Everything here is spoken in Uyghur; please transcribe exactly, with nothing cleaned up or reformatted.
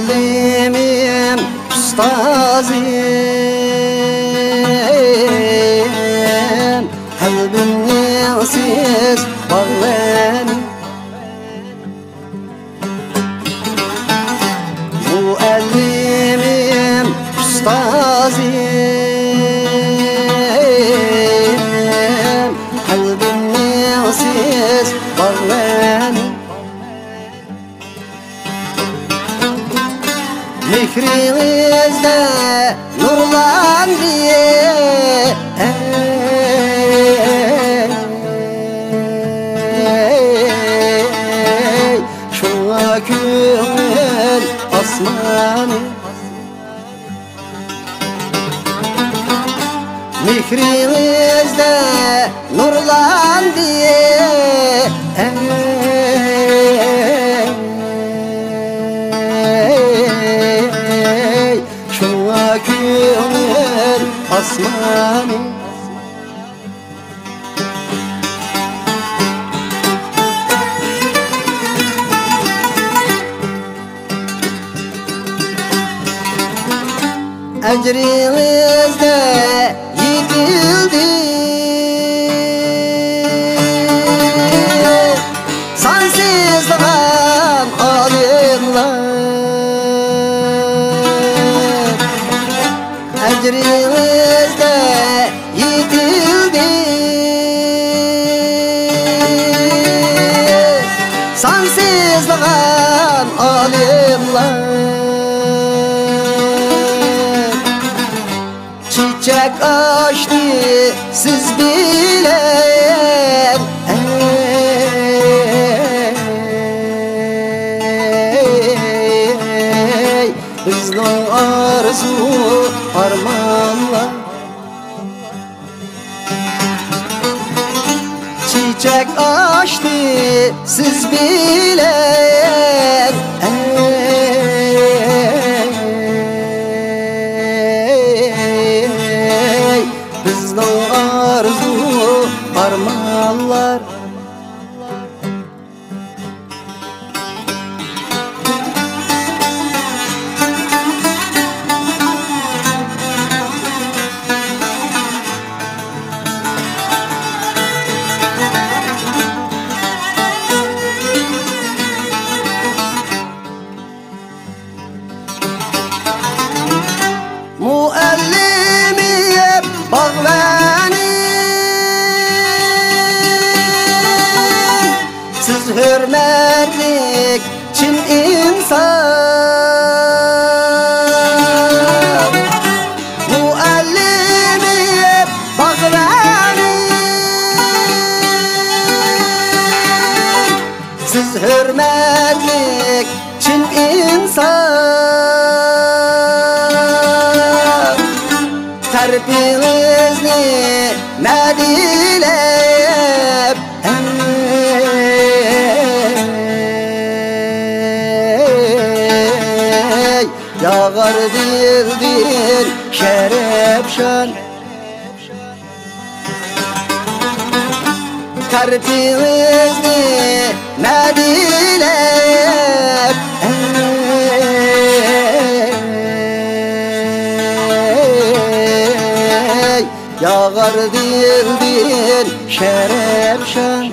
مۇئەللىمىم، ئۇستازىم، قەلبىمنىڭ سىز باغۋەنى. مۇئەللىمىم، ئۇستازىم، قەلبىمنىڭ سىز باغۋەنى. مېھرىڭىزدە نۇرلاندى، شۇڭا كۆڭۈل ئاسمانى. مېھرىڭىزدە نۇرلاندى، شۇڭا كۆڭۈل ئاسمانى. ئەجرىڭىزدە يېتىلدى سانسىزلىغان ئالىملار. ئەجرىڭىزدە يېتىلدى سانسىزلىغان ئالىملار. چېچەك ئاچتى سىز بىلەن، ئەي، بىزنىڭ ئارزۇ ئارمانلار. چېچەك ئاچتى سىز بىلەن، ئەي، بىزنىڭ ئارزۇ ئارمانلار. مۇئەللىمىم، باغۋەنىم، سىز ھۆرمەتلىك چىن ئىنسان. مۇئەللىمىم، باغۋەنىم، سىز ھۆرمەتلىك چىن ئىنسان. تەرىپىڭىزنى مەدھىيلەپ، ئەي، ياغار دىلدىن شەرەپشان. تەرىپىڭىزنى مەدھىيلەپ، ئەي، ياغار دىلدىن شەرەپشان.